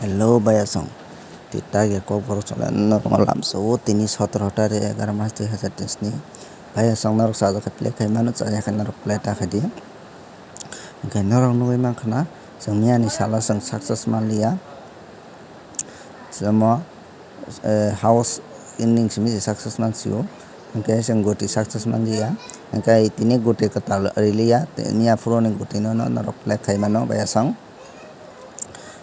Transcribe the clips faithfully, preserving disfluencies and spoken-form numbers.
Hello bayasong, twi tagi kokborok chole norokno lamsao tini sotoro tarik egaroh mas dui hazar teis ni. Bayasong norok chajak khe play khai mano, chajak khe norok play ta khai di. Hwnkhe norok nugwi mankha na, chwng miyani salo chwng success manliya. Chwmo, eh, house ending simi se success mansio. Hwnkhe chwng goti success manliya. Hwnkhe tini goti kwtal riliya, miya phuruni gotino no norok play khai mano bayasong.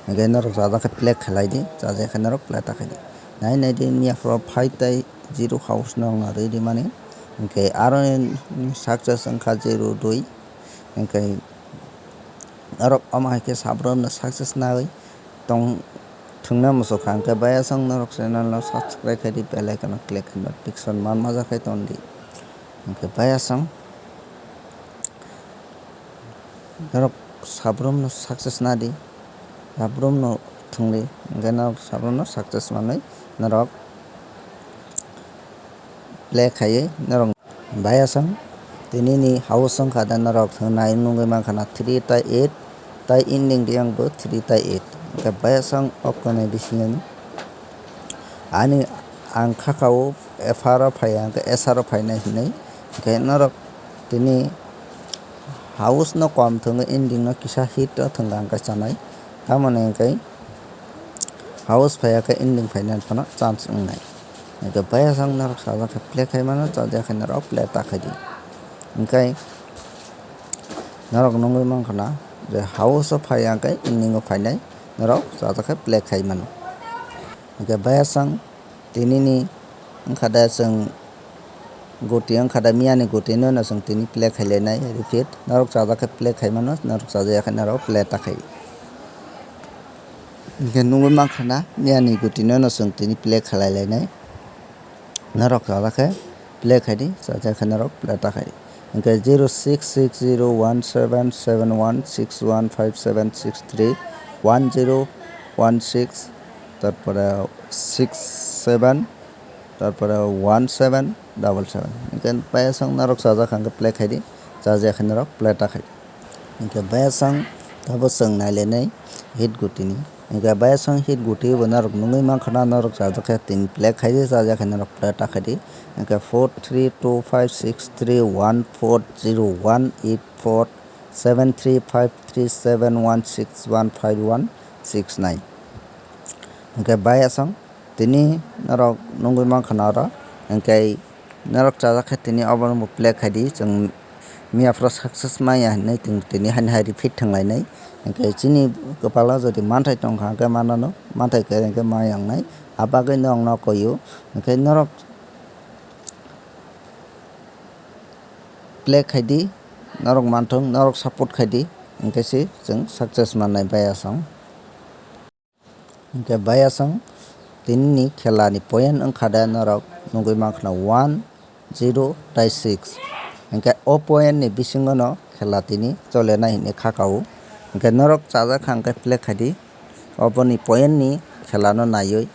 Hwnkhe norok chajak khe play khlai di, chajak khe norok play ta khai di. Nai nai di, miya phuru phai tai zero house no wng na rwi di mani. Hwnkhe aro success wngkha zero dui. Hwnkhe norok omo hai khe sabrumno success naiwi tong thwngna muchukha. Hwnkhe bayasong norok channel no subscribe khai di, bell icon no click khai notification man maja khai ton di. Hwnkhe bayasong norok sabrumno success na di, sabrumno thwng di, hwnkhe norok sabrumno success manwi norok play khaiwi norok bayasong tini ni house wngkha da norok thwng nai nugwi mankha na three tai eight tai ending di ang bo three tai eight hwnkhe bayasong okto ni bisingo ani ang khakao F R o phaiya hwnkhe S R o phainai hinwi hwnkhe norok tini house no kom thwngwi ending no kisa hit o thwngkha hwnkhe chanai tamoni hwnkhe house phaiya khe ending phainani phano chance wngnai. Hwnkhe bayasong norok chajak khe play khai mano, chajak khe norok play ta khai di. Hwnkhe norok nugwi mankha na je house o phaiya hwnkhe ending o phainai norok chajak khe play khai mano. Hwnkhe bayasong tini ni wngkha da chwng goti wngkha da miyani gotino no chwng tini play khai lainai repeat. Norok chajak khe play khai mano, norok chajak khe norok play ta khai. Hwnkhe nugwi mankha na miyani gotino no chwng tini play khlai lainai. Norok chajak khe play khai di, chajak khe norok play ta khai. Hwnkhe zero six six zero one seven seven one six one five seven six three one zero one six, tarpore six seven, tarpore one seven double seven. Hwnkhe bayasong norok chajak kha hwnkhe play khai di, chajak khe norok play ta khai di. Hwnkhe bayasong tabo chwng nailainai hit gutini. Hwnkhe bayasong hit guti bo norok nugwi mankha na norok chajak khe tini play khai di, chajak khe norok play ta khai di. Hwnkhe four three two five six three one four zero one eight four seven three five three seven one six one five one six nine. Hwnkhe bayasong tini norok nugwi mankha na oro, hwnkhe norok chajak khe tini obono bo play khai di, chwng miya phuru success manya hinwi tini, tini hani hai repeat thwng lainai. Hwnkhe chini kwpalo jodi manthai tongkha hwnkhe manano, manthai kwrwi hwnkhe maya wngnai. Abagwi norokno koi o, hwnkhe norok play khai di, norok manthung, norok support khai di, hwnkhe se chwng success mannai bayasong. Hwnkhe bayasong tini ni khela ni point wngkha de norok nugwi mankha na one zero tai six. Hwnkhe o point ni bisingo no khela tini chole nai hinwi khaka o. Hwnkhe norok chajak kha hwnkhe play khai di. Oboni point ni khela no naiwi.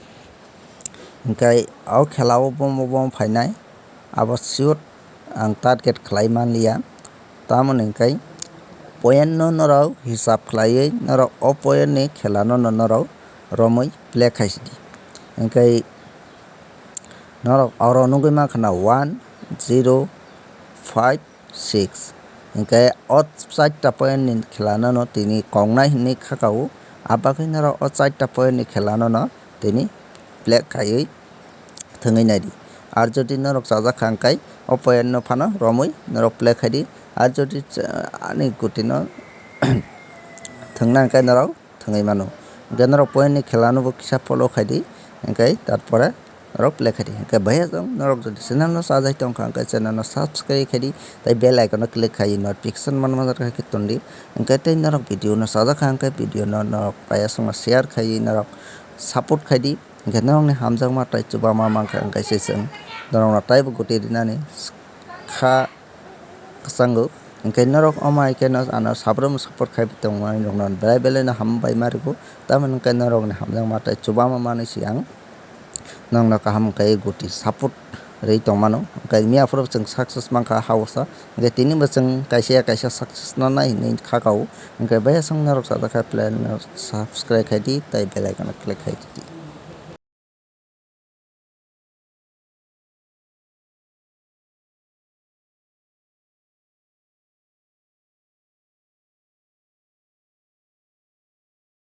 Hwnkhe o khela o bomo bomo phainai. Abo sure ang target khlai manliya. Tamoni hwnkhe point no norok hisab khlaiwi norok o point ni khela no no norok romwi play khai sidi. Hwnkhe norok oro nugwi mankha na one zero five six. Hwnkhe o charta point ni khela no no tini kongnai hinwi khaka o. Abagwi norok o charta point ni khela no no tini play khaiwi thwngwi nai di. Ar jodi norok chajak kha hwnkhe o point no phano romwi norok play khai di. Ar jodi cha-, ani gutino thwngna hwnkhe norok thwngwi mano. Hwnkhe norok point ni khela no bo kisa follow khai di. Hwnkhe tarpore norok play khai di. Hwnkhe bayasong norok jodi channel no chajak tongkha hwnkhe channel no subscribe khai di. Tai bell icon no click khai notification man man khai khe ton di. Hwnkhe tei norok video no chajak kha hwnkhe video no norok bayasong no share khai norok support khai di. Hwnkhe norokni hamjakma tei chubama mankha, hwnkhe se chwng norokno taibo gotwi rinani kha kwchango. Hwnkhe norok omo hai kheno ano sabromo support khai tongmani rokno belai belai no hambai ma rwgo. Tamoni hwnkhe norokni hamjakma tei chubama manwi se ang norokno kaham khe gotwi support rwi tongmano. Hwnkhe miya phuru chwng success mankha haosa. Hwnkhe tinibo chwng kaisa ya kaisa success nanai hinwi kha kao. Hwnkhe baya song norok sajak kha plan subscribe khaidi tei bell icon click khaidi.